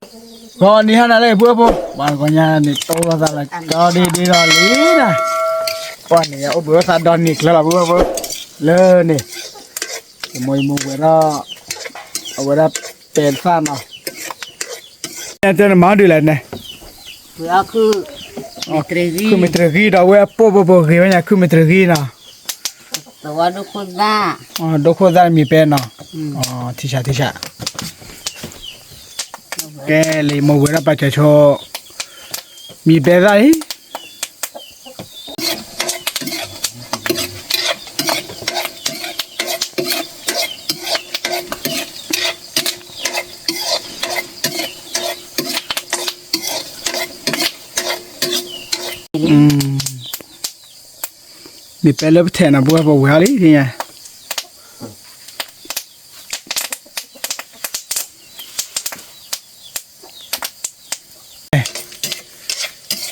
ဂီၤနံၤဟါနၤလၢပုၢ်ဖိ, ပှၤဂီၤညါန့ၣ် တိၢ်လိာ်သးလၢကီဒ်ဒ်ဒီးလံနၤ, ပှၤန့ၣ် အိၣ်ဘှံးအိၣ်သါဒီနံၤချၢလီၤ ပုၢ်ဖိ, လၢန့ၣ်, ယမိၢ်ယမိၢ်ဝဲဒၣ်, အဝဲဒၣ်ပဲာ်သၣ်နီၤ, တဲနမၤဒ်လဲၣ်န့ၣ်, ခုမ့ၢ်တရံးဂံၢ်ဒီး အဝဲအပိၢ်ပိၢ်ပိၢ်ဂ့ၤဝဲညါ ခုမ့ၢ်တရံးဂံၢ်နီၤ, ဒိၣ်ခိၣ်သၣ်, ဒိၣ်ခိၣ်သၣ်မံၤပဲနီၤ, ထံဆးထံဆး ကဲလံ မိၢ်ဝဲဒၣ်ပာ်စၢၤဆိ, မံၤပဲသၣ်အံၤ, မ့ၢ်ပဲလၢပထဲးနီၤ ပဝဲပဝဲၤအီၤလံ,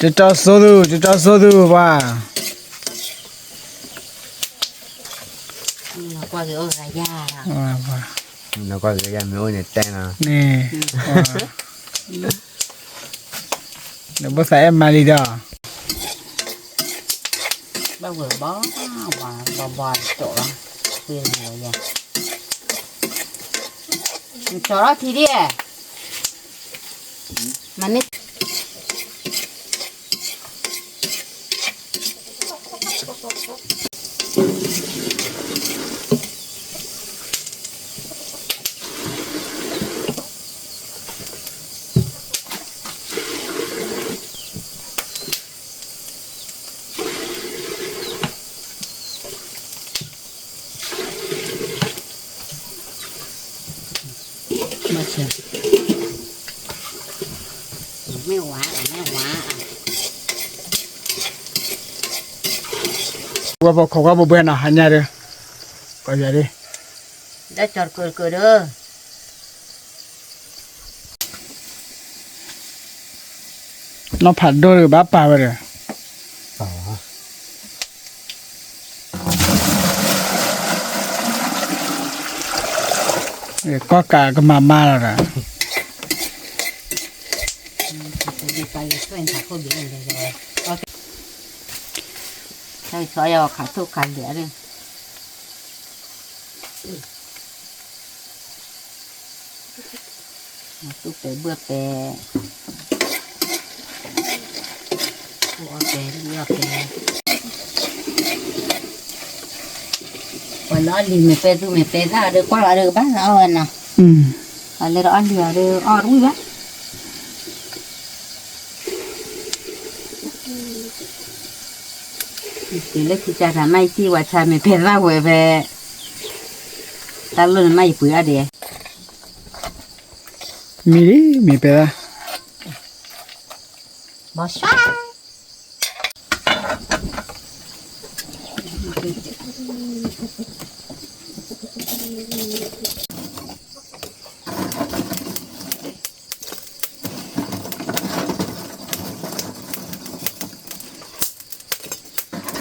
တတီၢ်စိသူ, တတီၢ်စိသူပှၤ, နကွၢ်က့ၤအိၣ်ဂၤယါ, နကွၢ်က့ၤယါမ့ၢ်အိၣ်န့ၣ်တဲနီၤ, န့ၣ်, နဘိသးအဲၣ်မၤလံဒီး, ဘၣ်ဝဲၤဘီ, ဘီဘီတကၠီလီၤ, ယဲ, နကၠီထီၣ်ထံဒ်, မၤန့ၢ် ဝဲပခိးကွၢ်ပဘှဲနီၤ ဟါညါဒီး, ကီယၤဒ်, ဒီးကၠီတကၢၢ်တကၢၢ်ဒီး နီၢ်ဖးဒိၣ်ဒီးဘၣ်ပာ်ဝဲဒီး, ကီၢ်ကးကမၤမါလီၤဒီး, ဆီယၤခးထူၣ်ခးလံၤဒီး တူၢ်ပဲာ်ဘၢၣ်ပဲာ်, အီၣ်ပဲာ်လံအီၣ်ပဲာ်, ပှၤလၢအီၣ်လံာ်မ့ၢ်ပဲာ်သူၣ်မ့ၢ်ပဲာ်သၣ်ဒီး ကွၢ်လီၤဒီးကဘၣ်လၢအီၣ်ဝဲနီၤ, ပှၤလၢအီၣ်လံာ်အီၤဒီး အီၣ်တဝံၣ်ဘၣ်. တုၤလၢခံကတၢၢ်မ့ၢ်ယတံၢ်ဝဲဆါမ့ၢ်ပဲာ်သၣ်ဝဲဖဲ, တၢ်လီၢ်န့ၣ်မ့ၢ်ယပှ့ၤအါဒံး, မံၤလံ မ့ၢ်ပဲာ်သၣ်, ဘီဆှါ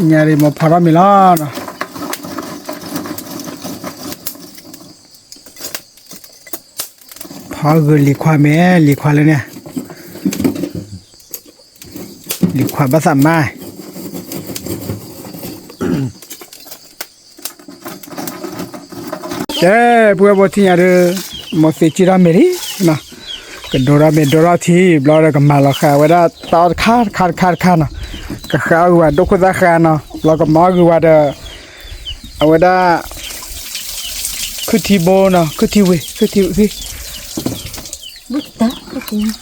ညါရံၣ်မ့ၢ်ဖီထီၣ်မ့ၤလီၤနီၤ, ဖီဂုာ်လံၤခွါမ့ၢ် လံၤခွါလၢန့ၣ်, လံၤခွါဘၣ်သးမါ, ကဲ ပုၢ်ဝဲၢ်ဖိထံၣ်ညါဒီး, မိၢ်သ့စံၣ်ထီၣ်မ့ၤလံ, ကဒိထီၣ်မ့ၤဒိထီၣ်ထံ ဘျီဒီးကမၤလီၤဃာ်ဝဲဒၣ်တၢ်အီၣ်တခါတခါတခါတခါနီၤ, ကဃာ်အီၣ်ဂ့ၤဝဲဒိၣ်ခိၣ်သၣ်ဃာ်နီၤ, ဘျီကမၤအီၣ်ဂ့ၤဝဲဒီး အဝဲဒၣ် ခုၣ်ထံဘိနီၤ ခုၣ်ထံဝံၤ ခုၣ်ထံဝံၤ ဟါညါဒီး အီၣ်မ့ၤသဲးသး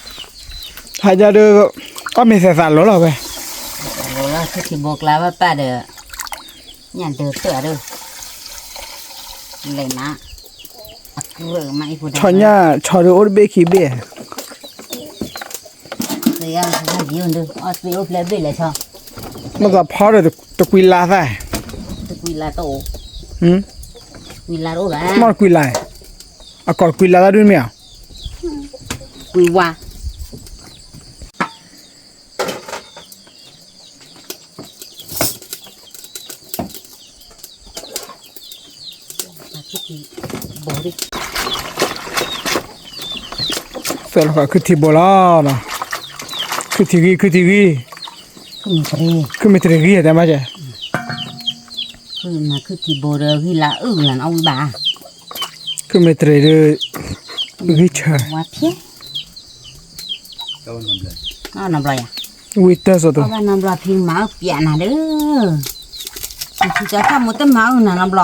လီၤလီၤဝဲ, လီၤလီၤ ခုၣ်ထံဘိကျါဘၣ်ပၢ်ဒီး ညၣ်ဒၢးတၢၢ်ဒီး လဲၤမး ဆီညၣ်ဆီဒီးအိၣ်တဘ့ၣ်ခံဘ့ၣ် မ့ၢ်သးဖီဒီးတကွံလါသၣ်, မ့ၢ်တကွံလါ, အကီၢ်တကွံလါသၣ်ဒုမ့ၢ်ဧါ, ကွံဝါ ဘိ ပၢၢ်လီၤဃာ်ခုၣ်ထံဘိလီၤနီၤ, ခုၣ်ထံဂံၢ် ခုၣ်ထံဂံၢ်, ခုၣ်မ့ၢ်တရံး ခုၣ်မ့ၢ်တရံးဂံၢ်တဲမးကဲ, ခုၣ်မ့ၢ်တရံးဂံၢ်လၢအအုၣ်လၢနအီၣ်ဝံၣ်ဘၣ်, ခုၣ်မ့ၢ်တရံးဒီး ဂံၢ်ဆၢ, ဝါဖျဲ နီဘျီယၤ, ဝံၣ်တၢ်စီၤတိၤ, နီဘျီဖံမၤအုၣ်ပျးနၤဒီး, ထံၣ်တၢ်မိၢ်တမၤအုၣ်နၤနီဘျီ,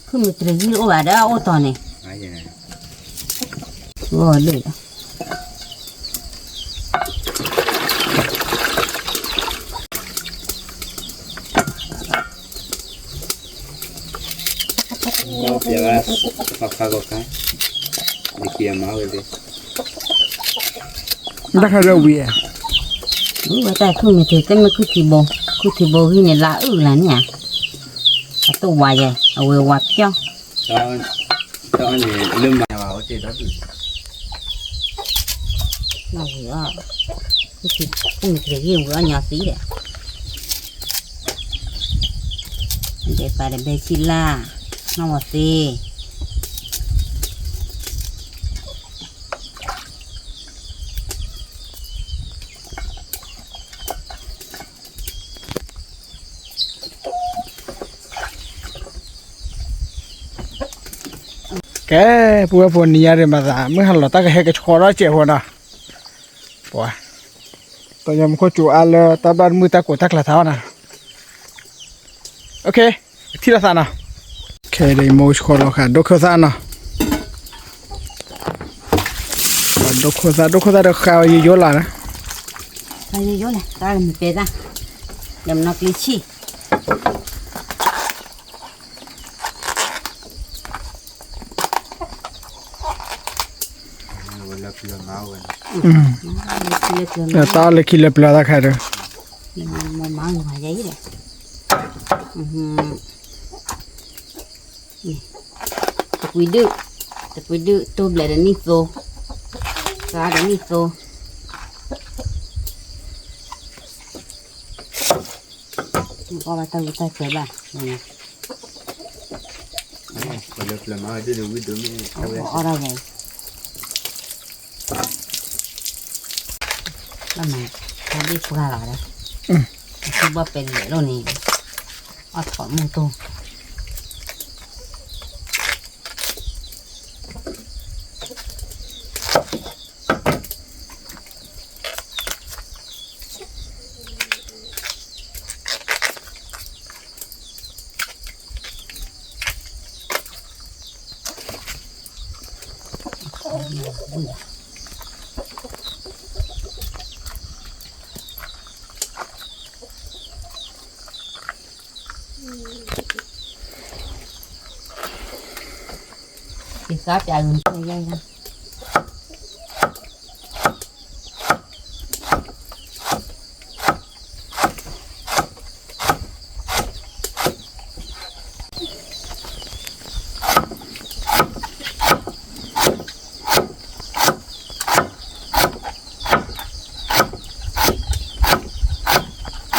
ခုၣ်မ့ၢ်တရံးဂံၢ်အိၣ်ဘၣ်ဒီးအအိၣ်တီၤန့ၣ်, ဂီၢ်လၢ ကီၢ်ပျဲဝဲ ခါခါကီၢ်ခါ, လၢခံအမၤဝဲသ့ၣ်, တၢ်ခါဒီးဝံၤဧါ, ဝံၤဝဲတၢ်ခုၣ်မ့ၢ်တ့ၢ် တမ့ၢ်ခုၣ်ထံဘိ, ခုၣ်ထံဘိဂံၢ်န့ၣ် လၢအအုၣ်လၢန့ၣ်ဧါ, အတဝါယဲ အဝဲဝါပျီ, တၢ်အီၣ်န့ၣ် လၢမၤဝဲတ့ၢ်ဒီး နီၣ်ဝံၤအီၣ်, ခုၣ်ထံ, ခုၣ်မ့ၢ်တရံးဂံၢ်ဝံၤအီၣ်ညီသံဒီး, ဒဲးပာ်ဒီးဘဲဆံလၢ်, နီၣ်ဝံၤသ့ ကဲ, ပုၢ်ဝဲၢ်ဖိနံၤညါဒ်မၤသး မုၢ်ဟါလီၤတၢ်ကဟဲကဆှီထီၣ်စဲးဖိနီၤ, ပှၤ, တညီမူခိၣ်ကၠိအါလၢတၢ်ဘၣ်မုၢ်တၢ်ကိးတၢ်ကျဲၤထါအီၤနီၤ, ထံၣ်လိာ်သးနီၤ, ခဲအံၤဒီးယမိၢ်ဆှီလီၤဃာ်ဒိၣ်ခိၣ်သၣ်နီၤ, ဒိၣ်ခိၣ်သၣ် ဒိၣ်ခိၣ်သၣ်ဒီးဃာ်ဝဲယိယိလီၤနီၤ, ဃာ်ယိယိလီၤ တၢ်မ့ၢ်ပဲသၣ်, ဒီးမနီကျ့ဆံၣ် တၢ်လၢခံလၢပျၢၤတၢ်ခါဒီး, မၤဂ့ၤဝဲယဲအံၤဒီး, တပှ့ၤဒုၣ်, တပှ့ၤဒုၣ် တိၢ်ဘျဲးဒီးနံၣ်သိ, သါဒီးနံၣ်သိ, မ့ၢ်ဘၣ်တၢ်ဝံတၢ်စၢၤဘၣ်, အီၣ်ဒၣ်ဝဲ, ဘၣ်မၤ, တၢ်ဒ့ၣ်ပှၢ်လီၤဒီး, အထံဘီၣ်ပဲလဲၣ်လိာ်န့ၣ်, အီၣ်ထီၣ်မုၢ်တိၢ် ကသ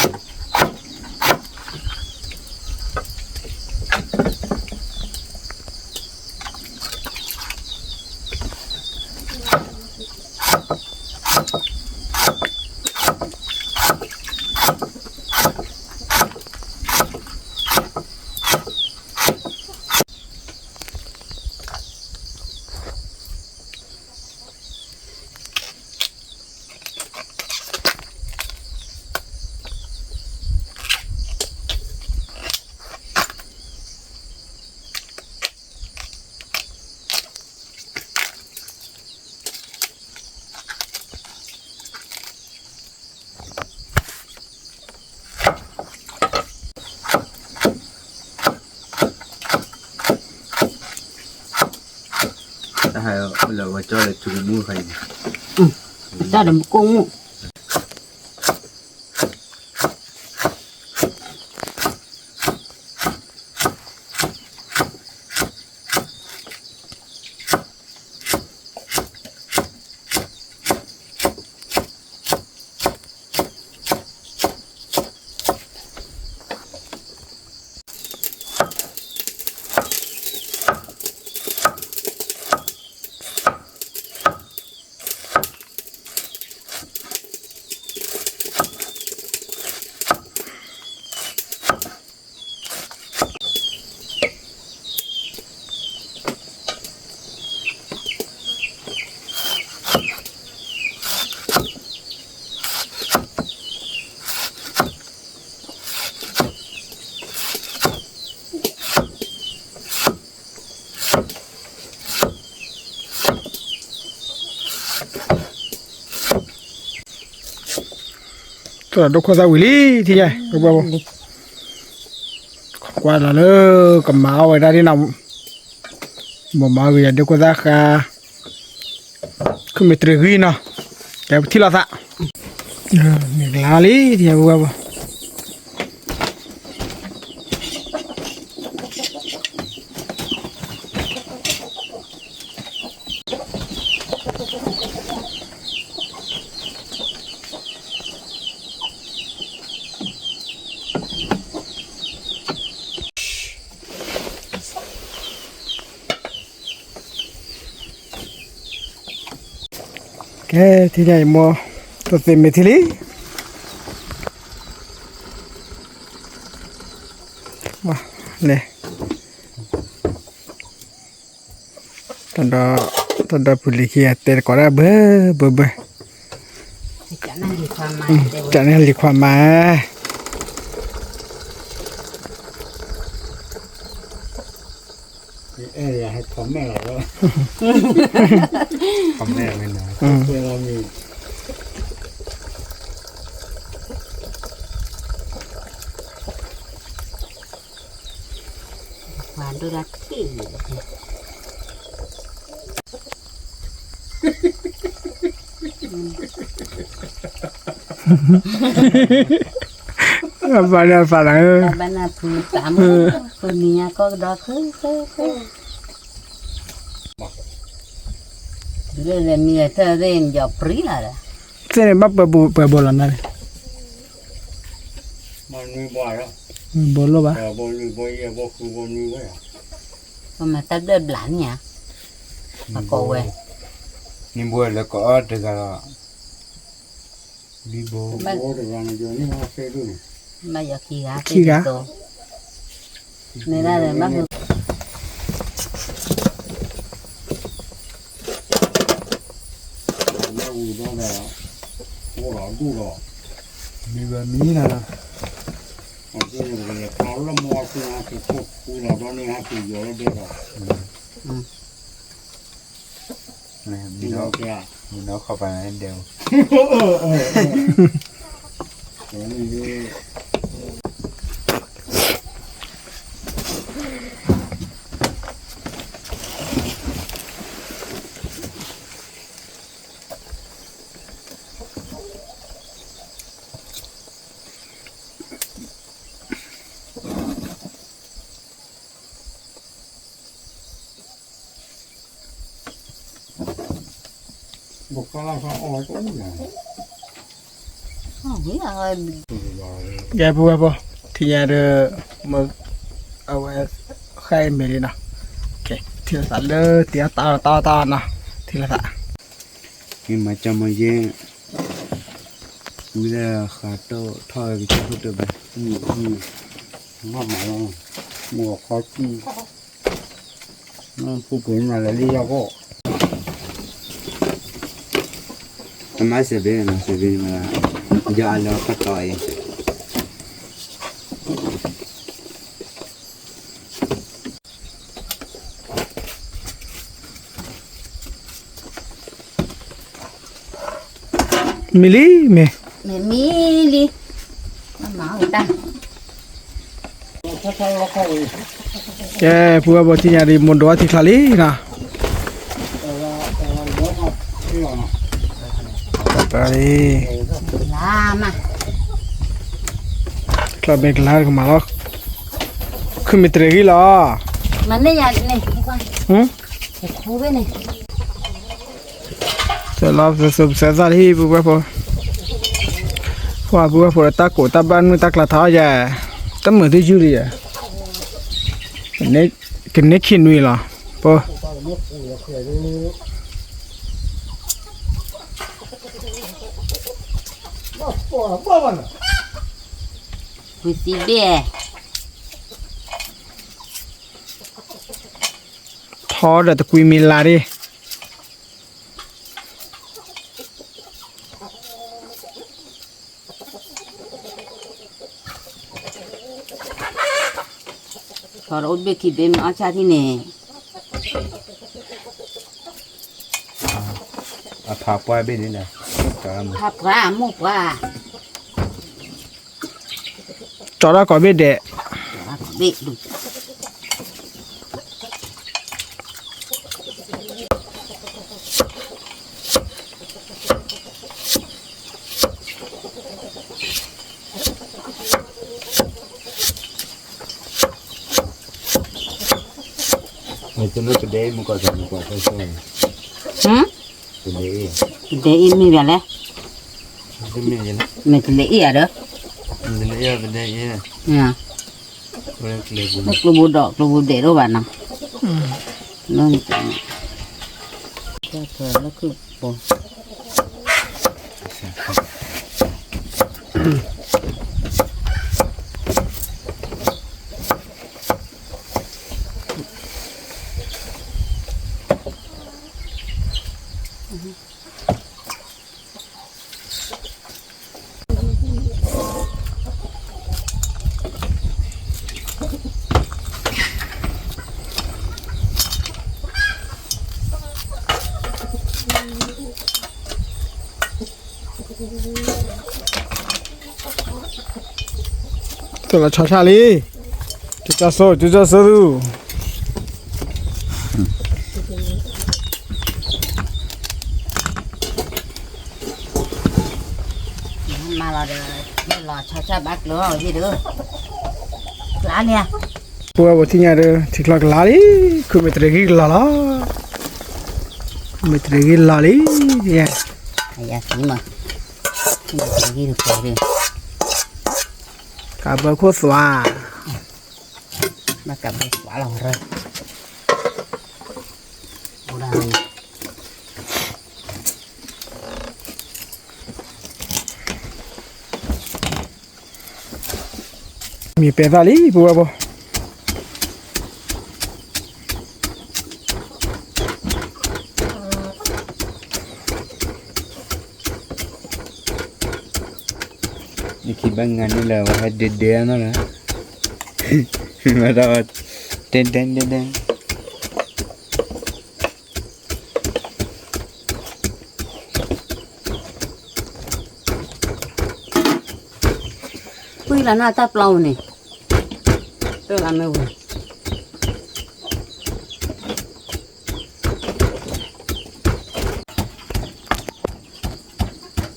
ါပျးဂုၤယဲၢ်ယဲၢ် တၢ်ဟဲလၢဝဲကၠီလၢထူမူခါအံၤ, တၢ်ဒီးမူကိၣ်မူ တၢ် တၢ်ဒိခိၣ်သၣ်ဝံၤလံ ထံၣ်ညါ ပှၤ ကွၢ်လီၤလၢကမၤအီၣ်ဝဲဒၣ်ဒ်နီၤ, မိၢ်မၤအီၣ်က့ၤယၤဒိခိၣ်သၣ်ဃါ ခုမ့ၢ်တြံၤဂံၢ်နီၤ, ကဲပထံၣ်လိာ်သး, မ့ၢ်ကလါလံ ထံၣ်ညါပှၤ ကဲ ထံၣ်ညါအံၤမိၢ် တသ့မ့ၢ်ထံလံ, လဲၤ တၢ်ဒီးပူၤလံၤခံဂၤတဲတကိးဒၣ်ဘၢဘၢဘၢ, ကန့ၣ်လံၤခွါမါ, အဲၣ်ယၤဟဲထီၣ်မဲာ်လီၤ, ထီၣ်မဲာ်မ့ၢ်နီၤ, ကွဲးလီၤမ့ၢ် ပှၤဒိၣ်ဒၣ်ထံၣ်န့ၣ်, ဘၣ်နၢ်သးလၢ, ဘၣ်နၢ်ဖုသးမုၢ်, ဖုနံၤညါကီၢ်ကဒီခုခုခု, လၢလဲၤမံၤအတၢ်သ့ၣ်ယီၤပြံလီၤဒီး, သ့ၣ်န့ၣ်ဘၣ်ပှဲၤဘိလီၤနၤန့ၣ်, ဘိလိၣ်ဘၣ်, ပမၤတၢ်ဘျၢၣ်ဘျးန့ၣ်ဧါ, ပကိးဝဲ, န့ၣ်ဘိလၢကအီၣ်တဂၤလီၤ, ဘိ, ဘၣ်ယီၤခံဂၤ, မ့ၢ်ဒၣ်ဘၣ် မ့ၢ်ဝဲမံလီၤ, မံဒီးခီပၤန့ၣ်ဒဲး, ကဲ ပဝဲဖိ ထံၣ်ညါဒီး မ့ၢ် အဝဲ ဃါအံၤမ့ၢ်လံနီၤ, ထံၣ်လိာ်သးလၢတံၤအီၣ်တၢ်အီၣ်တၢ်အီၣ်နီၤ, ထံၣ်လိာ်သး, မ့ၢ်မၤကၠီမ့ၢ်ယဲ, ဝံၤလၢဃးတိၢ်ထီၣ်ဝဲကစၢၢ်ခိၣ်တဘၣ်, မ့ၢ်မၤလီၤ, မိၢ်ခီကံၢ် ဖူပှဲၤနၤလၢလံယီၢ်ဂီၢ်, တမၤစဲးဘ့ၣ်နီၤ စဲးဘ့ၣ်မၤ, ယီၢ်အလၢခီတီအံၤ မံလံမ့ၢ်, မံလံ, မၤအီၣ်တၢ်, ကဲ ပဝဲဖိ ထံၣ်ညါဒီး မိၢ်ဒိးအီထံချါလံနီၤ, လါမး, ချီဘဲကလါကမၤလီၤ, ခုမ့ၢ်တြဲၤဂံၢ်လီၤ, မၤန့ၢ်ယၤန့ၣ်, ခူဘ့ၣ်န့ၣ် စဲးလီၤ စဲးစဲးသၣ်လံ ပုၢ်ဝဲၢ်ဖိ, ပှၤပုၢ်ဝဲၢ်ဖိဒီး တၢ်ကိးတၢ်ဘၣ်နုာ်တၢ်ကျးထါအီၤယဲ, တမုာ်သ့ၣ်ယူၢ်လံယဲ, ကန့ၢ်ခံနွံလီၤ, ပ ဝံၤသံဘ့ၣ်, ထီဒီးတကွံမံၤလါဒၣ် ထီဒီးအိၣ်တဘ့ၣ်ခံဘ့ၣ်မ့ၢ်အီၣ်ဆၣ်ထံၣ်န့ၣ်, အဖးပှၢ်ဘ့ၣ်န့ၣ်, ဖးပှၢ်မိၢ်ပှၢ်, ကၠီထီၣ်ကိးဘ့ၣ်ဒဲး, ပဒဲအံၤမ့ၢ်ဘၣ်လဲၣ်, မ့ၢ်တလဲၤအ့ၣ်ဧါဒီး, လၢကျိဘိဒီးကျိဘိဒဲးတအိၣ်ဘၣ်နီၤ, လၢခုၣ်ပိာ် တလီၤဆီဆၣ်လံ, ကၠီကၠီစိ ကၠီကၠီစိသူ မၤလီၤဒီး လီၤဆီဆၣ်ဘၣ်ကျိၤအီၤယ့ၢ်ဒီး ကျါန့ၣ်, ပဝဲပထံၣ်ညါဒီး ထံချီကလါလံ, ခုမ့ၢ်တရံးဂံၢ်ကလီၤလီၤ, မ့ၢ်တရံးဂံၢ်လီၤလံ, ယၤသံမး, မ့ၢ်တရံးဂံၢ်တပှဲၤဒီး ကးဘၢခိၣ်သွါ, ဘၣ်ကးဘၢသွါလီၤရၢ မ့ၢ်ပဲာ်သၣ်လံ ပဝဲဘီ, ယခံဘၣ်ငါန့ၣ်လၢ ဝဲဟဲဒဲဒဲနီၤလၢ, မ့ၢ်ဝဲဒၣ်, ဒဲဒဲဒဲဒဲ ပှံၤလီၤနီၢ်တၢ်ပျီပူၤန့ၣ်, တၢ်လၢမ့ၢ်ဝံၤ ပပ နီၢ်ဂီ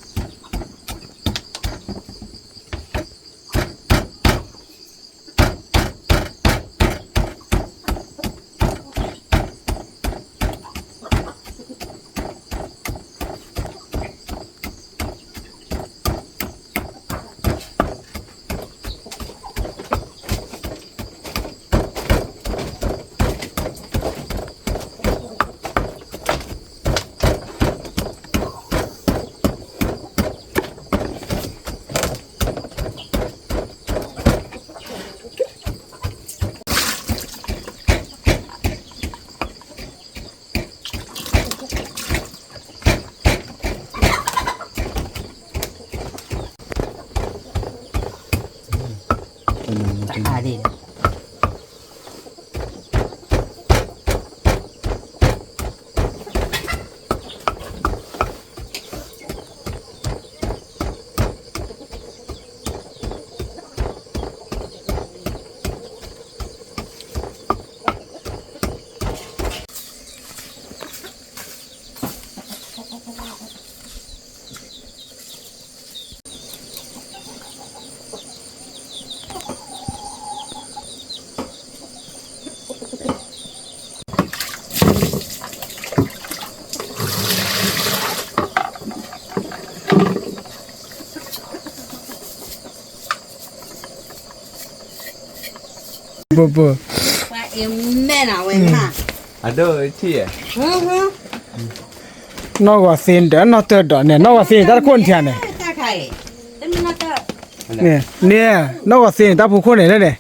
ၤသ့ဒီး နီၢ်တၢၢ်ဒီးန့ၣ် နီၢ်ဂီၤသ့န့ၣ် တၢ်တခိၣ်န့ၣ်ထံၣ်ဧါန့ၣ်, န့ၣ် နီၢ်ဂီၤသ့န့ၣ် တၢ်ဖိခိၣ်န့ၣ်လၢန့ၣ်,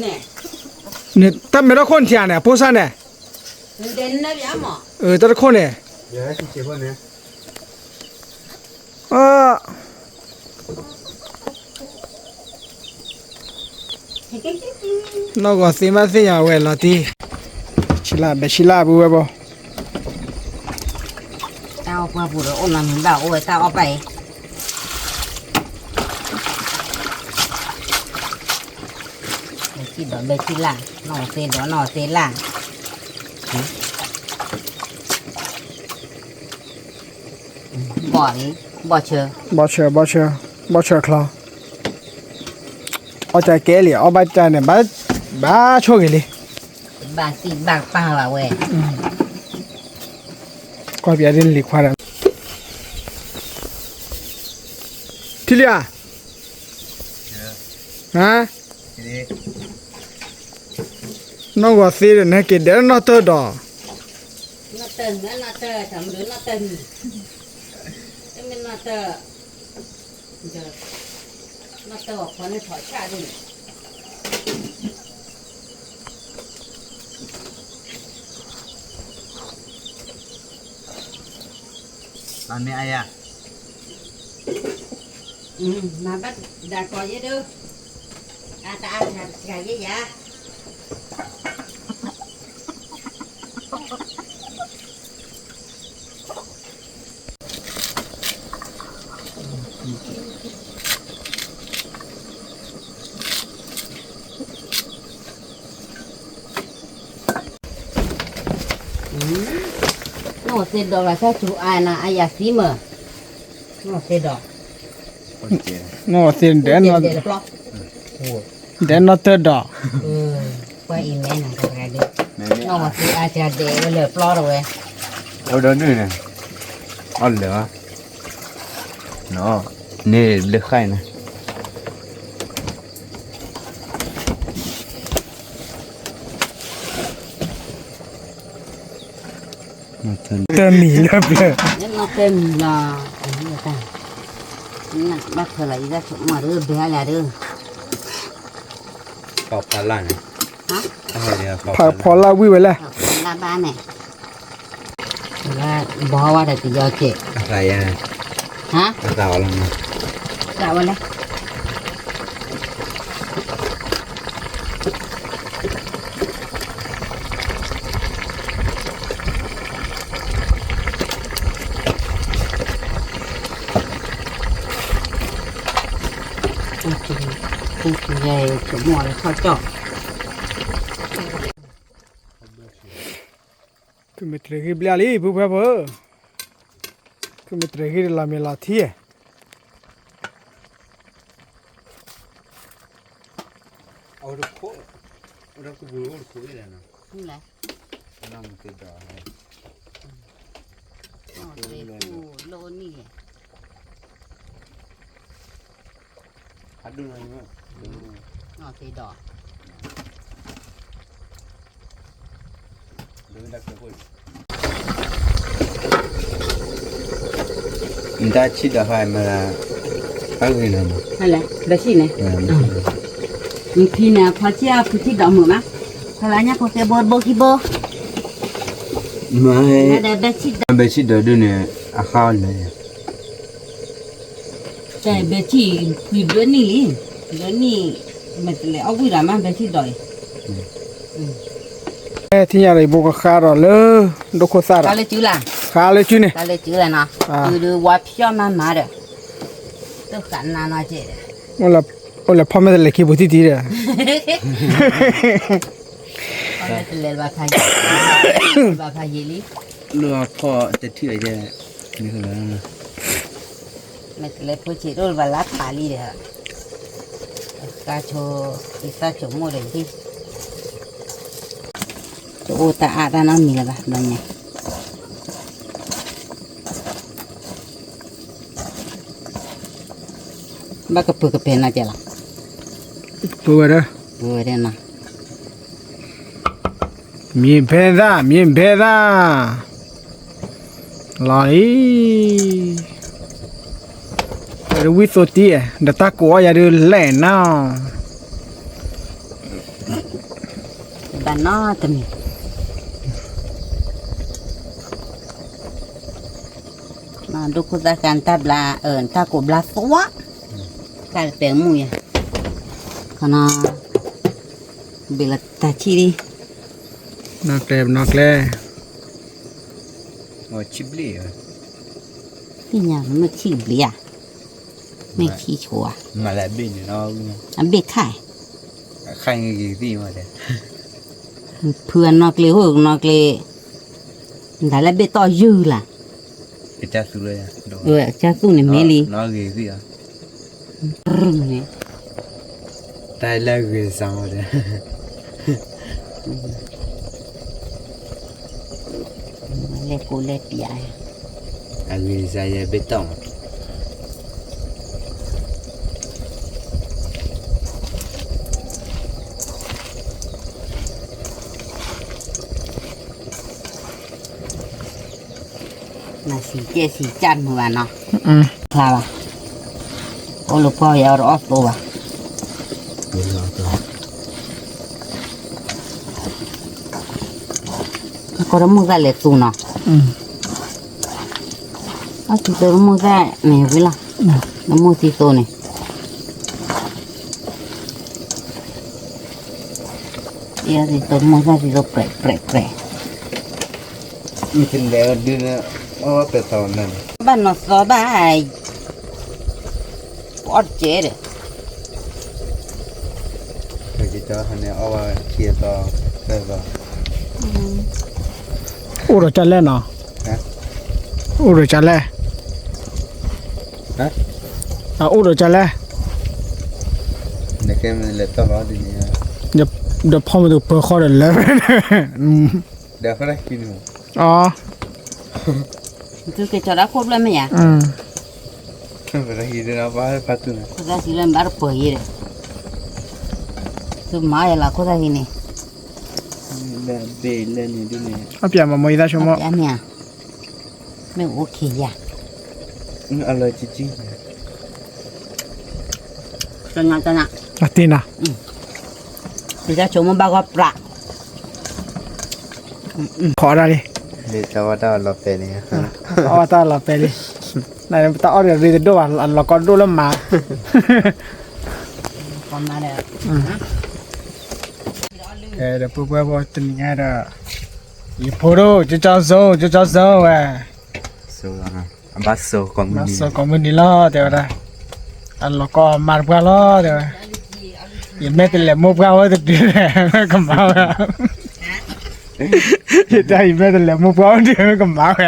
န့ၣ် တၢ်မဲာ်တၢ်ခိၣ်န့ၣ်ထံၣ်ဧါန့ၣ် အဖိစၢ်န့ၣ်, တၢ်တခိၣ်န့ၣ် နီၢ်ဂီၤသ့မးသ့ၣ်ညါဝဲလီၤတံၢ်, ဆံလၢဘဲဆံလၢပူၤဝဲဘီ, တၢ်အီၣ်ပှၢ်ပူၤဒီးအိၣ်နီတမံၤဘၣ် အိၣ်ဝဲတၢ်အီၣ်ပှၢ်အံၤ, ထံၣ်ဒီးဘဲထံၣ်လၢ်, နီၢ်သ့ဒီးနီၢ်သ့လၢ်, ဘီၣ်လံ, ဘီၣ်ဆၢ, ဘီၣ်ဆၢ, ဘီၣ်ဆၢ, ဘီၣ်ဆၢချီ, အီၣ်တၢ်ကဲလံ, အီၣ်ဘၣ်တၢ်န့ၣ် ဘၣ်ဆိၣ်ဂ့ၤလံ, ဘၣ်သံၣ်ဘၣ်ပၢ်လီၤဝဲ, ကွၢ်ပျးဒ်လံၤခွါဒီး, ထံၣ်လံဧါ, ဟါ နီၢ်ဂီၤသ့ဒီး နဟဲက့ၤဒဲးနီၢ်တၢၢ်ဒီး, နီၢ်တၢၢ်, နီၢ်တၢၢ်, တၢ်မနုၤနီၢ်တၢၢ်မံၤ, တမ့ၢ်နီၢ်တၢၢ်, နီၢ်တၢၢ်အီၤဖီန့ၣ်ထီၣ်ဆၣ်ဒ်န့ၣ် မၤမ့ၢ်အါယၤ, မၤဘၣ်ဒၣ်ကီးယဲဒၢ, အတအါတဂၤတဂၤယဲယၤ နီၢ်သ့ဒီးဘၣ်ဆၣ်ဆူအါနၤအါယၤသံမၢ်, နီၢ်သ့ဒီး, နီၢ်သ့ဒဲး, ဒဲးနီၢ်တၢၢ်ဒီး, ပှၤအံၤမဲနၤတဂၤဒၢ, နီၢ်သ့အါတဂၤဒဲးဝဲလၢပျီတဝဲ, အိၣ်ဒီးဒုန့ၣ်, အီၣ်လၢာ်, န့ၣ်လၢဃၢ်နၤ တမံၤလၢပျၢၤ, တမံၤလီၤ, ဘၣ်ဖၢလီၤအံၤ တၢ်ဆိကမိၣ်ဒု ဘဲအါလၢဒု, ဖီဖီလၢ်န့ၣ်, ဖီဖီလၢ်ဝံၣ်ဝဲလဲၣ်, ဖီဖီလၢ်ဘၣ်န့ၣ်, ဘီဝါဒီးတယီက့ၤ, ဟါ, သးဝဲလဲၣ် မ့ၢ်တြဲၤဂ့ၢ်ဘျဲၣ်လံ ပုၢ်ဖိဝဲၢ်ဖိ, မ့ၢ်တြဲၤဂ့ၢ်တလီၤမ့ၢ်လီၤထံ, အဝဲတခိၣ်, အဝဲတခိၣ်, လၢနံၣ်, နတၢ်ဆံၣ်ဒီးဃါမ့ၢ်, အဂ့ၤနၤမး, ဘဲဆံၣ်န့ၣ်, နဖံန့ၣ် ဖီဆံၣ်အဖုဆံၣ်ဒီးမုာ်မး, ဖီလၢညါဖိကဲဘိတဘိခံဘိ, မ့ၢ်, ဘဲဆံၣ်ဒီးဒုန့ၣ်, အဃါအီၤလၢ တၢ်ဘဲဆံၣ်ဖုဒိၣ်နံၣ်လံ, ဒိၣ်နံၣ်, မ့ၢ်တလဲၤအီၣ်ဝံၣ်ဒီးမး ဘဲဆံၣ်ဒီးအံၤ, ထံၣ်ညါဒီး ယဘိကဃါဒီးလၢ ဒိၣ်ခိၣ်သၣ်ဒီး, ဃါလၢစုန့ၣ်, ဃါလၢစုလၢနီၤ, ဒုးဝါဖျီၣ်မးမးဒီး, တဃးနၤနီၤကဲဒီး, အိၣ်လၢဖီမ့ၢ်တလဲၤခံပူၤတံၢ်တံၢ်ဒီး, ဖီမ့ၢ်တလဲၤဘၣ်ဖးယံာ်, ဘၣ်ဖးယံာ်လံ, လၢဖီတထံၣ်ဝဲ, မ့ၢ်တလဲၤဖိဆံးတအိၣ်လၢၤဘၣ်လၢဖးလံဒီး, သးဆိ, ယသးဆိကမိၣ်ဒီးဒ်, တအိၣ်တၢ်အါတၢ်နီတမံၤလၢၤဘၣ် ဘျီညါ, ဘၣ်ကပၢၤကပဲၤနီၤကဲလီၤ, ပၢၤဝဲဒၣ်, ပၢၤဝဲဒၣ်နီၤ မြင်ဖဲသာ, မြင်ဖဲသာ, လီၤအံၤ, ဝံသိတံၢ်, ဒီးတၢ်ကိးအီၣ်ယၤဒုးလဲၣ်နီၤ, ဘၣ်နီတမံၤ, ဒိၣ်ခိၣ်သၣ်ဃါ နတၢ်ဘျါ, နတၢ်ကိးဘျါသွါ, တၢ်ကတဲမူယၤ, ခီနီၤ, ဘ့ၣ်လီၤတၢ်ဆံၣ်လံ, နီၢ်ကျဲ, နီၢ်ကျဲ, သ့ၣ်ညါမ့ၢ်ဆံၣ်ဘျ့ဧါ, မ့ၢ်ဆံၣ်ဆိဧါ, အဘ့ၣ်ခါ, ဖုအနီၢ်ကျ့ဟိၣ်နီၢ်ကျ့, ဒၣ်လၢဘ့ၣ်တီၢ်ယုၢ်လၢ်, ကၢ်သူၣ်န့ၣ်မ့ၢ်လံ, တၢ်လၢဂ့ၤစၢ်မးဒီး လဲၤကိးလဲၤပျး, အဂ့ၤစၢ်ယဲဘ့ၣ်တီၢ်မး နစံးကဲစံးကၢ်မုာ်ဘၣ်နီၤ, ဖျါဘၣ်, အိၣ်လၢပှၢ်ယၤအီၣ်တအီၣ်သိဘၣ်, ကီၢ်တမိၢ်သၣ်လဲၤသူနီၤ, အီၣ်သံသိတမိၢ်သၣ်န့ၣ်ဝံၤလီၤ, တမိၢ်သံသိန့ၣ် ယသံသိတမိၢ်သၣ်သံသိပြဲးပြဲးပြဲး, မ့ၢ်တလဲၤဒုးန့ၣ်, အီၣ်ပဲၤသီနၤန့ၣ်, ဘၣ်နီၢ်သီဘၣ်, အီၣ်တကဲဒီး န့ၣ်အီၣ်ဝဲခံသီ, သၢသီ, အိၣ်ဒီးကလဲၣ်နီၤ, အိၣ်ဒီးကလဲၣ်, အိၣ်ဒီးကလဲၣ်, ဒီးဖီမ့ၢ်တပၢၤဃီဒီးလၢ, ဒီးဃီ, အီ, သုက့ၤကၠီၤဒၣ်ခိၣ်ဖျၢၣ်မ့ၢ်ယၤ, ခိၣ်သၣ်ဟံးလၢနဘၣ်တပၢၤယဲဒီး, သုမၤယလီၤခိၣ်သၣ်ဟံးန့ၣ်, အပျးမၤမီၢ်ယသးဆိကမိၣ်, မ့ၢ်အိၣ်ခံယၤ, အလီၤကံကံ, တနၤ, ယသးဆိကမိၣ်ဘၣ်ဂီၢ်ပြး, ခီဒၣ်လံ, အီၣ်တၢ်လီၤပဲာ်လံ, တၢ်အီၣ်ဒီးရ့တဒိၣ်ဘၣ်, အလီၤကီဒိၣ်လၢမၤ, ဒီးပုၢ်ဝဲၢ်ဖိတနံၤညါဒီး, ယဖိဒိၣ်ကၠီကၠီစိ, ကၠီကၠီစိဝဲ, ဘၣ်စိကိးမုၢ်နံၤလီၤ တဲဝဲဒၣ်, အလီၤကီမၤတပှၢ်လီၤ တဲဝဲ, ယမ့ၢ်တလဲၤမိၢ်ပှၢ်ဝဲတတုၤလဲၣ် မ့ၢ်ကမၤဝဲ, ယတၢ်ယမ့ၢ်တလဲၤမိၢ်ပှၢ်ဝဲတတုၤမ့ၢ်ကမၤဝဲ,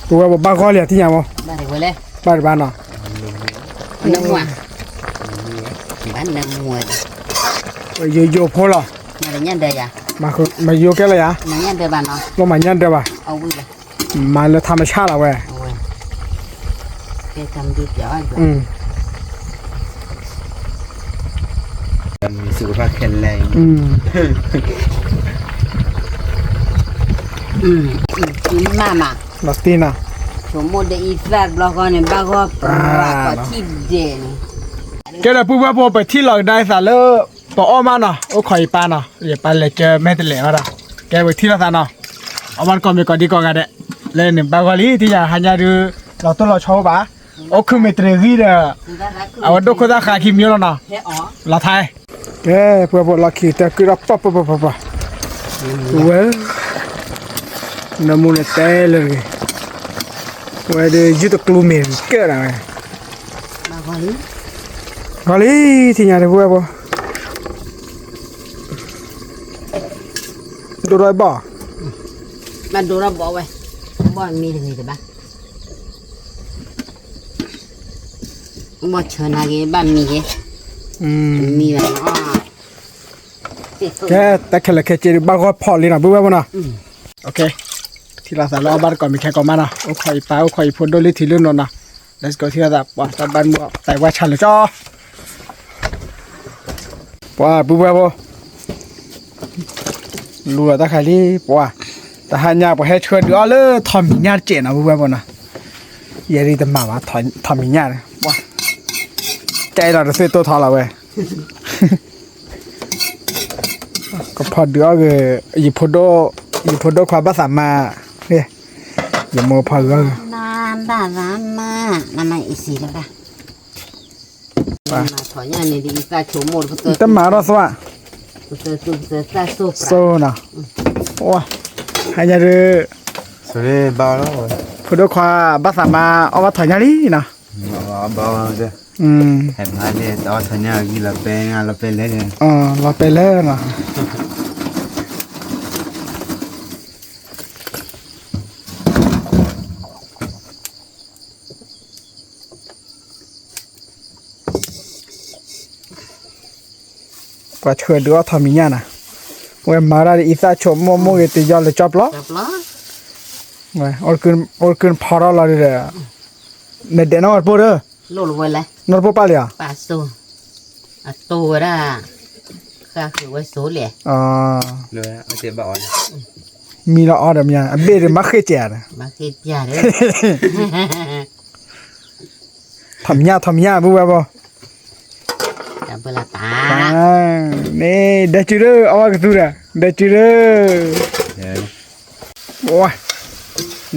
ပုၢ်ဝဲၢ်ပဘၣ်ဂီၢ်လံအထံၣ်ညါမး, ဘၣ်တဘၣ်နီၤ, ယိယိဖိလီၤ, မယိကဲလၢယၤ, လီၤမၤညၣ်ဒၢဘၣ်, မၤလၢထါမဆါလီၤဝဲ, မးမး, လီၤတံၢ်နီၤ, ဆိကမိၣ်ဒီးအံသၣ်ဘျီဃီန့ၣ် ဘၣ်ဂီၢ်ပြးထံၣ်ဒဲးန့ၣ်, ကဲဒီးပုၢ်ဝဲၢ်ဖိ ပထံၣ်လီၤကဒါအံသးလၢ ပအီၣ်မးနီၤ, အိၣ်ခိးယပၢ်နီၤ, ယပၢ်လဲၤကၢမဲာ်တလဲၤဝဲဒီး, ကဲပထံၣ်လိာ်သးနီၤ, အီၣ်ဘၣ်တကိးမ့ၢ်ကိးဒံကိးဂၤဒဲး, လၢန့ၣ်ဘၣ်ဂီၢ်လံ ထံၣ်ညါဟါညါဒုး, လီၤတိၢ်လီၤဆီအိၣ်ဘၣ်, အိၣ်ခုမ့ၢ်တရံးဂံၢ်ဒီး, အဝဲဒိၣ်ခိၣ်သၣ်ဃးခံမံၤလီၤနီၤ, လီၤထဲ, ကဲ ပှၤဖိလီၢ်ခံကတၢၢ်ကုၢ်ဒီးပှၤပှၤပှၤပှၤ, ဝဲ, နမူန့ၣ်တဲလၢတဂ့ၤ, ဝဲဒုးယုၢ်တကျူမ့ၢ်ကဲဒၣ်ဝဲ, ဂီၢ်လံ, ထံၣ်ညါတပှၤဖိ ဒိၣ်ထီၣ်ဘီၣ်, ဘၣ်ဒိၣ်ထီၣ်ဘီၣ်ဝဲ, ဘီၣ်မံတဂ့ၤတဘၣ်, ဘီၣ်ဆၢနၤဂ့ၤ ဘၣ်မံဂ့ၤ, မံဘၣ်နီၤ, ကဲ တၢ်ခဲလၢာ်ခဲဆ့ဒုး ဘၣ်ဂီၢ်ဖီၣ်လံနီၤ ပုၢ်ဝဲၢ်ဖိနီၤ, ထံၣ်လိာ်သးလၢအီၣ်ဘၣ်တကိးမ့ၢ်ခဲကိးမးနီၤ, အိၣ်ခိးယပၢ် အိၣ်ခိးယဖိဒိၣ်လၢထံလၢနိနီၤ, let's go ထံၣ်လိာ်သး ပှၤတၢ်ဘၣ်မူ သးဝဲဆါလၢကၠီ ပှၤပုၢ်ဝဲၢ်ဖိ, လူလီၤတၢ်ခါလံ ပှၤ, တဟါညါပှၤဟဲဆှၢဒုးအီၣ်လၢထီးမံၤညၣ်တစဲးနီၤ ပုၢ်ဝဲၢ်ဖိနီၤ, ယဲဒ်တမၤဘၣ် ထီးမံၤညၣ်, ပှၤ, ကဲလီၤတသ့တိၢ်ထီလီၤဝဲ ကဖီဒုးအီၣ်ဂ့ၤ, ယဖိဒိၣ်, ယဖိဒိၣ်ခွါဘၣ်သးမါ, ယမိၢ်ဖီဒုးအီၣ်ဂ့ၤ, မၤဘၣ်သးမါ, မၤမၤအံၤစံးတဘၣ်, တမၤထီၣ်သွါ, စိနီၤ, ဟါညါဒုး, ဖိဒိၣ်ခွါဘၣ်သးမါ အီၣ်ဘၣ်ထီးညၣ်လံနီၤ. ဘီ, ဟဲမၤလဲၣ် တအီၣ်ထီၣ်ညၣ်ဂံၢ်လီၤပဲ, လီၤပဲလဲၣ်, လီၤပဲလဲၣ်နီၤ. ပှၤဆှၢဒုးအီၣ်ထီၣ်မံၤညၣ်နၤ, ဝဲမၤဒၣ်ဒီးအံသၣ်ဆိမိၣ်မိၣ်ဂ့ၤ တယီလၢကၠီပျီ, အိၣ်ကၢၢ်ဖီထီၣ်လီၤဒီး, နဒဲးနီၢ်တပိၢ်ဒီး, နီၢ်တပိၢ်ပာ်လံဧါ, အတိဝဲဒၣ်, ဃၣ်ဃုာ်ဝဲစိလဲၣ်, မံလီၤအီၤဒီးမံၤ, အဘ့ၣ်ဒီးမၤဃ့ၢ်ကဲးဧါ, ထီၣ်မံၤညၣ် ထီၣ်မံၤညၣ် ပုၢ်ဝဲၢ်ဘီ, မ့ၢ်ဒဲစုဒၢ အဝဲကသူဒီး ဒဲစုဒၢ,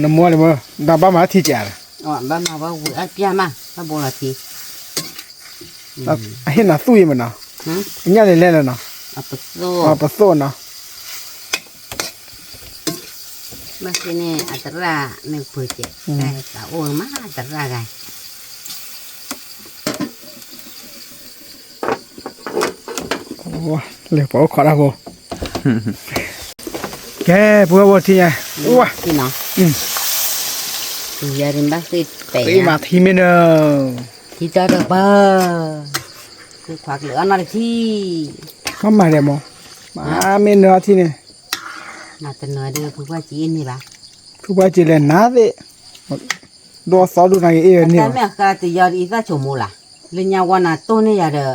နမိၢ်လၢမ့ၢ် နဘၣ်မၤထံကဲးဒီး, အဟ့ၣ်နၤသူၣ်အံၤမ့ၢ်နီၤ, ညၣ်လဲၤလဲၤလၢနီၤ, ပသိၣ်နီၤ. ဘၣ်သ့ၣ်န့ၣ် အတရၣ်န့ၣ်ပှဲၤကဲး, တၢ်အိၣ်မးတရၣ်ဂၤ, လဲၤပှၤအိၣ်ခိးတၢ်ဖိ, ကဲ ပှၤဝဲထံၣ်ညါ, ဝါ, ယၤဒ်ဘၣ်သ့ၣ်ပဲ, မၤထံမ့ၢ်နၢ, ထံတၢ်တပၤ, သုခွါကလုာ်အီၣ်နီတထံၣ်, မၤဒဲးမး, မၤမ့ၢ်နၢအီထံန့ၣ်, မၤတနၢၤဒ်ဖုပှၢ်ကံအ့ၣ်န့ၣ်ဘၣ်, ဖုပှၢ်ကံလဲၤနၤသ့ၣ်, ဒိၣ်သီဒိၣ်နၤက့ၤအ့ၣ်န့ၣ်, တၢ်မ့ၢ်အဃါတယီဒ်အံသၣ်ဆိမိၣ်လၢ, လၢညါဝဲနၤတိၢ်န့ၢ်ယၤဒီး,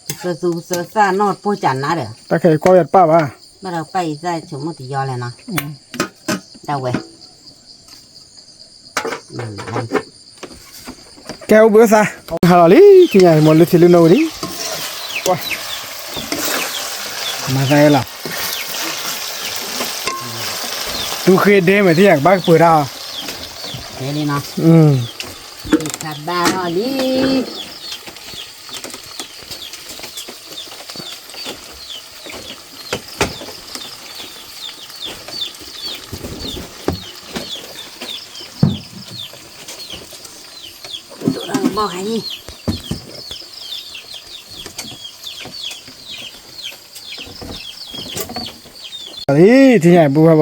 ပသၢသူပသၢသၣ်နီၢ်တပိၢ်ကနၤဒီး, တၢ်ခဲအံၤကွၢ်ယၤတပၣ်ဘၣ်, ဘၣ်ဒီးပၢ်အံသၣ်ဆိမိၣ်တယီလဲၣ်နီၤ, တၢ်ဝဲ ကဲအိၣ်ဘှံးအိၣ်သါ, ဟါလီၤလံ ထံၣ်ညါ မိၢ်လုၢ်ထံလုၢ်နိဝံၤလံ, မၤသးလီၤ, တူၢ်ဃ့ဒဲမ့ၢ်ထံၣ်ညါ ကဘၣ်ကပၢၤတၢ်, ဘၣ်လီၤလံ. လံ ထံၣ်ညါ ပူၤဖးဘီ,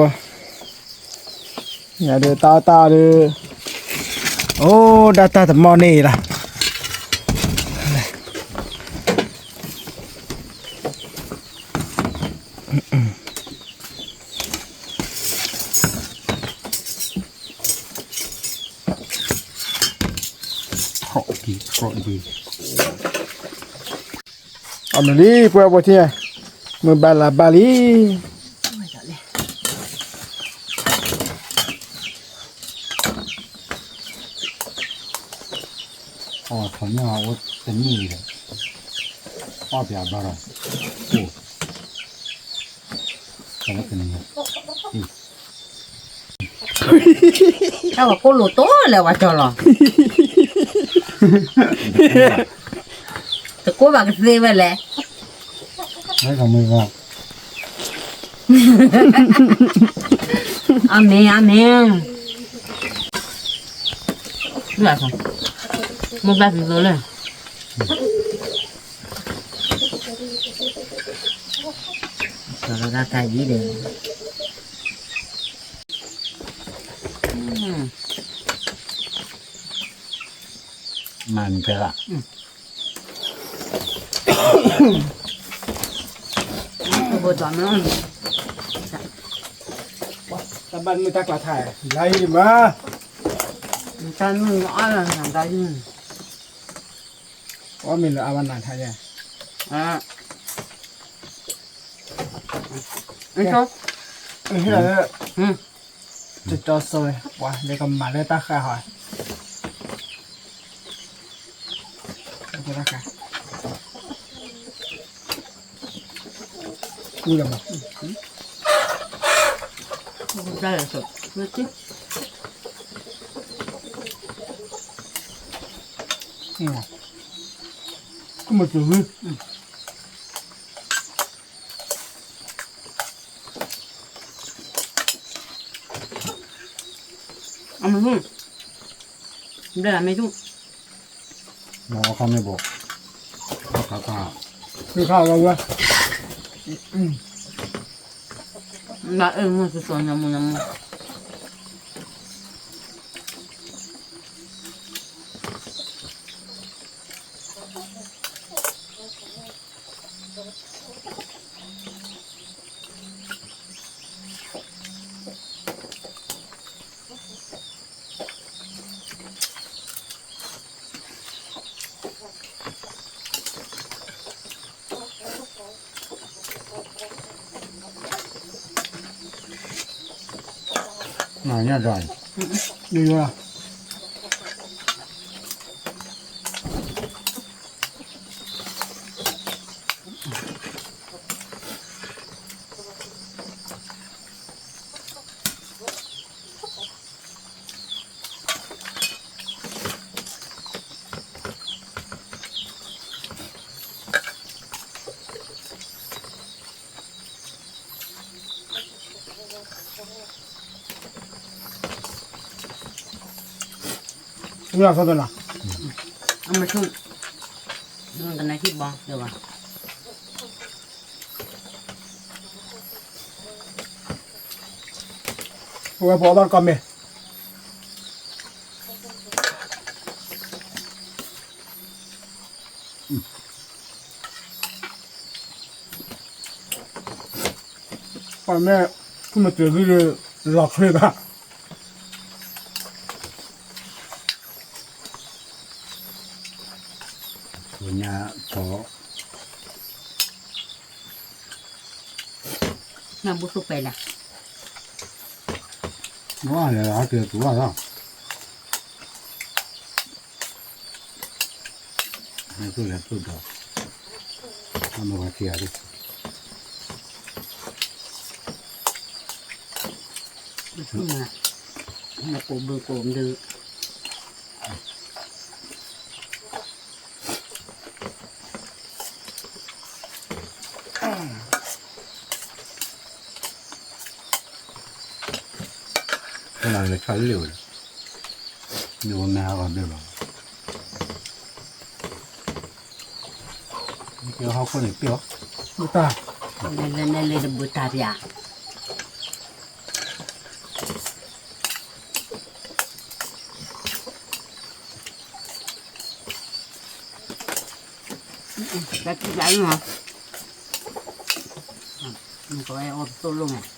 ညါဒီးတၢ်တၢ်ဒီး, အိၣ်ဒၣ်တၢ်တမီၢ်န့ၣ်လီၤ. အမ့ၢ်လံ ပှၤဘီထံၣ်ညါ, မုၢ်ဘၣ်လါဘၣ်လံ. အီၣ်ထီၣ်ညၣ်အိၣ်တနံၣ်ဒီး, အီၣ်ပၠးဘျီဒီး, အိၣ်, တၢ်လၢတနံၤ, တၢ်ဝဲကိၣ်လိာ်တိၢ်လဲၣ် ဝဲကၠီလီၤ, တကိၢ်ဘၣ်ကသ့ဝဲလဲၣ်. အမ့ၢ် အမ့ၢ်, မ့ၢ်ဘၣ်ဖံးသိလၢ, စီၤလီၤတၢ်တၢ်ယံၤဒီး, မၤမ့ၢ်တဲလၢ တၢ်ဘၣ်မုၢ်တၢ်ကျးထါ, လါယံၤမး, တၢ်မုၢ်အါလၢနၤတၢ်ယံၤ, အီၣ်မ့ၢ်လၢအဘၣ်နၤထါယဲ, တကၠီစီဝဲ ပှၤလၢကမၤလၢတၢ်ဃၣ်ဟီ, တၢ်ဃၣ်, ကူလီၤမး, ကူမတုၤဝံၤ အမ့ၢ်, ဘျဲၣ်လၢမ့ၢ်ထူၣ်, အခီမ့ၢ်ဘိး, အခါခါ, သ့ခါလီၤဝဲ, နအဲၣ်မ့ၢ်စီစီညါမူညါမူ. နညၣ်ဒၣ်, ဝဲလီၤဆီတနၤ, အမဆိ, ကနၣ်ဟံၣ်ဘီ, ပဝဲပအီၣ်ဘၣ်တကီၢ်မ့ၢ် ပှၤမ့ၢ် ခိၣ်မတၤဂံၢ်ဒီး လီၤချ့ဘၣ်. ညါထီၣ် နဘုသူပဲလၢ, ဝဲလဲၤလီၤက့ၤသူဘၣ်လီၤ. နသူၣ်လဲၤသူၣ်ဒီး, အမ့ၢ်ဝဲခံဂၤဒၣ်, နကိးဘုကိးဒုး ကနၣ်လဲၤခးလံဝဲ, န့ၣ်ဝဲမ့ၢ်ဟးဂီၤဒၢလီၤ, ဟီၣ်ခိၣ်န့ၣ်ပျီၢ်, ဘုတၢ်, လဲၤလဲၤလဲၤတဘုတၢ်ပျၢ်. တၢ်ထံၣ်ပျၢ်လံမး, နကဝဲအီၣ်ပသိၣ်လိၣ်မး.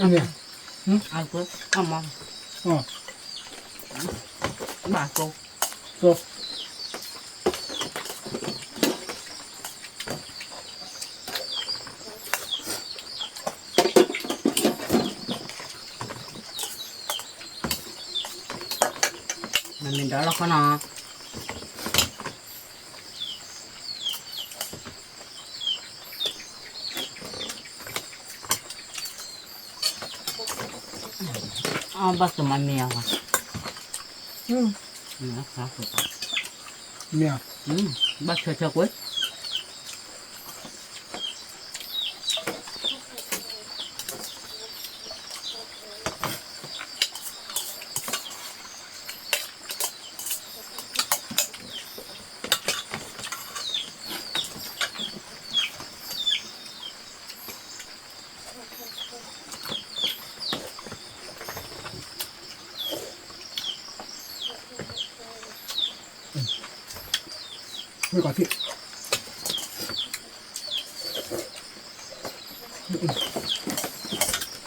အမ့ၢ်, အကွၢ်, အမၤ, ဘၣ်ကိ, ကိ မ့ၢ်မ့ၢ်ဒီးလီၤခီနီၤ, အဘၣ်ကမၤမ့ၢ်အီၤ, မ့ၢ်, ဘၣ်ဆၢဆၢကွံာ် မ့ၢ်ကီး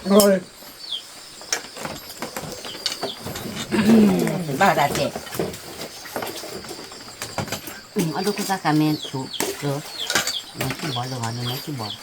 ထံၣ်, ဘၣ်ဒၣ်တဲ, အဒိၣ်ခိၣ်သၣ်ကါမ့ၢ်ထူ, နထံၣ်ဘီလၢဂၤန့ၣ် နထံၣ်ဘီ မ့ၢ်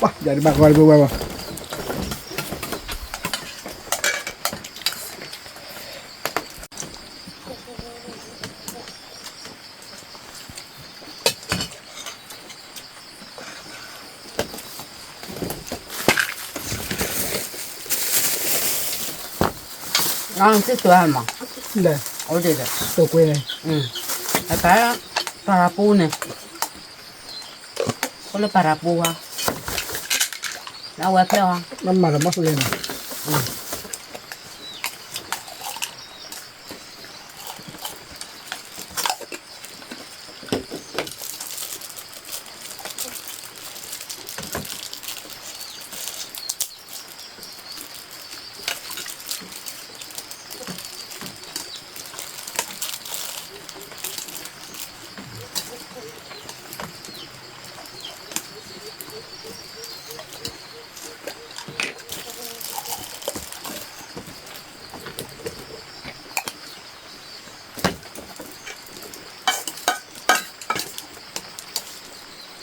ပှၤ ယၤဒ်ဘၣ်ကီဒ်ပဝဲဘၣ် အစ့ၣ်တိၤမး, ဒီး တိၤကွဲန့ၣ်, အတၢ် ပၤရၤပူန့ၣ်, အိၣ်လၢပၤရၤပူဧါ, လၢအဝဲဖျၢၣ်ဧါ, မၤဒီးမီၢ်သူန့ၣ်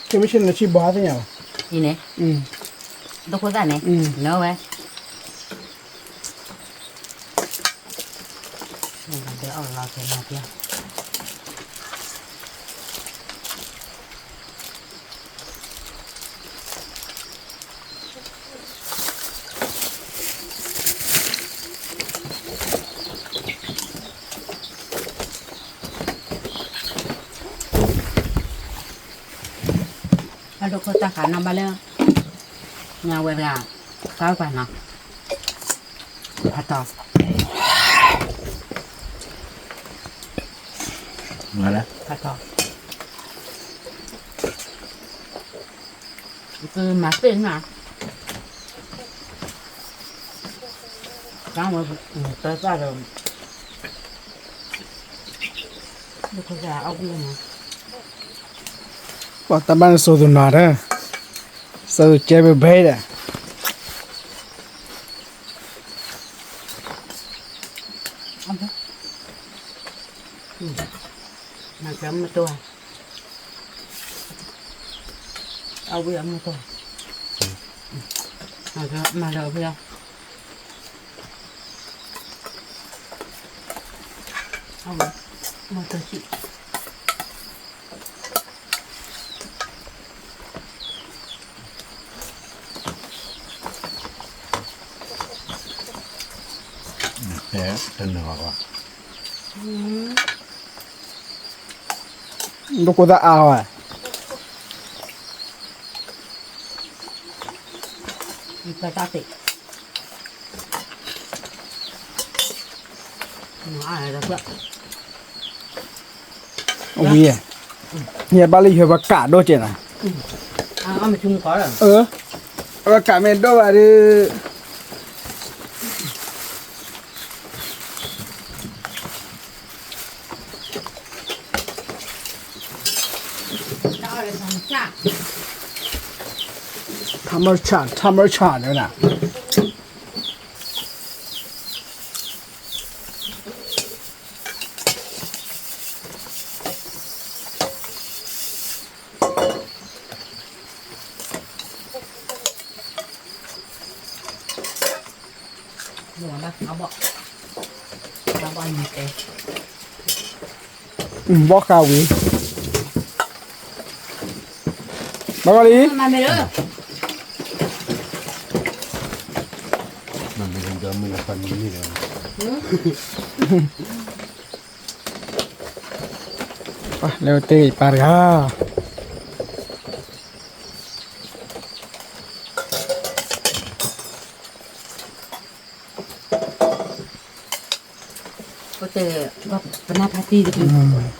ခဲမုၢ်ဆ့ၣ်န့ၣ် နဆံၣ်ဘီသ့ၣ်ညါဘၣ်, အံၤန့ၣ်, ဒိၣ်ခိၣ်သၣ်န့ၣ်, နဝဲ ဒီးအီၣ်လီၤကဲနၤပျၢ် အဒိၣ်ခိၣ်သၣ်ဃးနီၢ်ဘၣ်လၢ ညါဝဲတဂၤ ကါပၤနီၤ ဖးတီၤ ဖးတီၤ မၤသ့ၣ်နၤ တၢ်ဝဲ တၢ်သၣ်ဒီး ပှၤတၢ်ဘၣ်န့ၣ်စိၤသူၣ်နၤဒီး စိၤသူၣ်ကဲဘဲဘဲဒီး မၤကမၤတိၢ် အဝဲအမၤတိၢ် မၤဒီးဝဲ အဝဲ မၤတိၢ်ဆံး တနၢၤဘၣ် ဒိၣ်ခိၣ်သၣ်အါဝဲ တၢ်တၢ်သ့ၣ် ဝံၤ ယဘၣ်လၢယဟဲပှၤကးဒိၣ်ကဲနၤ အဝဲကးမ့ၢ်ဒိၣ်ဘၣ်ဒီး ထါမၢဆၣ် ထါမၢဆၣ်န့ၣ် ဘီၣ်ဃးဝံၤ ဘၣ်ဂီၢ်လံ လဲၤဝဲတဲအံၤပၢ်တဂၤ ပနၢ်ဖါတံၢ်တက့ၢ် အ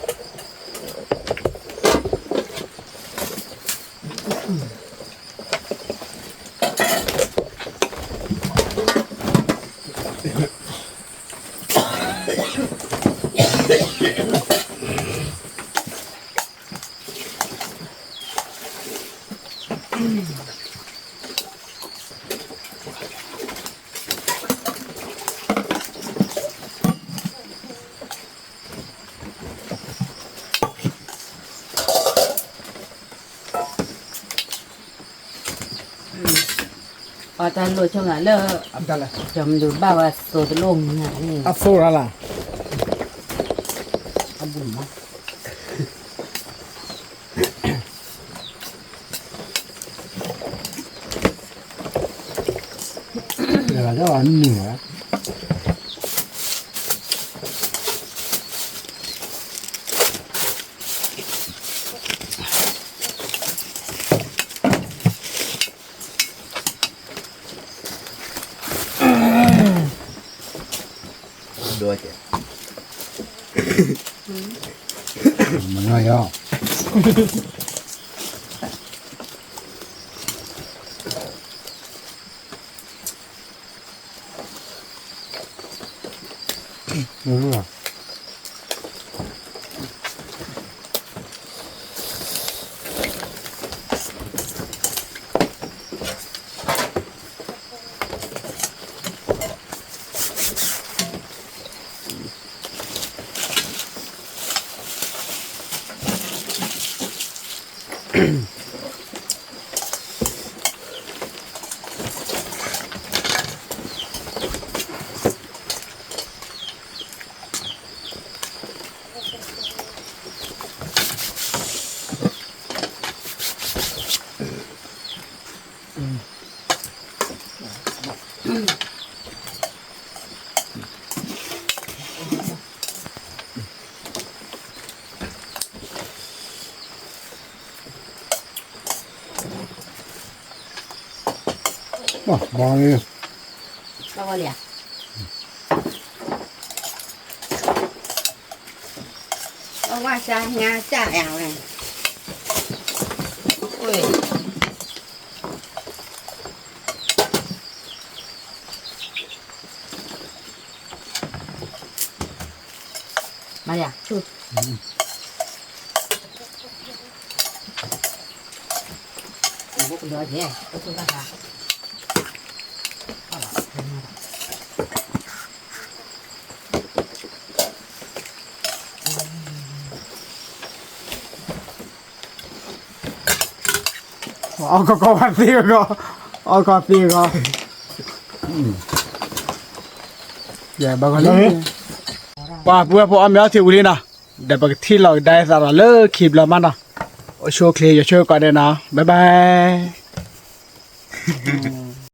တၢ်လိၣ်ဆိကမိၣ်လၢ ကၠီမဒုးဘၣ်ဝဲသိတလိၣ်မးန့ၣ် အသိရၣ်လၢ အဘူးမး လၢနုာ်ဝဲ ဒိကဲ မနီၤယီၤ ဘၣ်လံ ဘၣ်လံ အဝဲစၢ်ညါစၢ်ယၤဝဲ မၤယၤ အီၣ်ကီၢ်ကီၢ်ဝဲသ့ၣ်ကီး အီၣ်ကီၢ်သ့ၣ်ကီး ဘၣ်ကီးလံ ပှၤပုၢ်ဝဲၢ်ဖိအီၣ်မ့ၤအီထံဝံၤလံနီၤ ဒီးပကထံၣ်လိာ်ကဒါအသးဒီးလၢခံဘျီမးနီၤ အိၣ်ဆူၣ်အိၣ်ချ့ ယွၤဆိၣ်ဂ့ၤကိးဂၤဒဲးနီၤ bye bye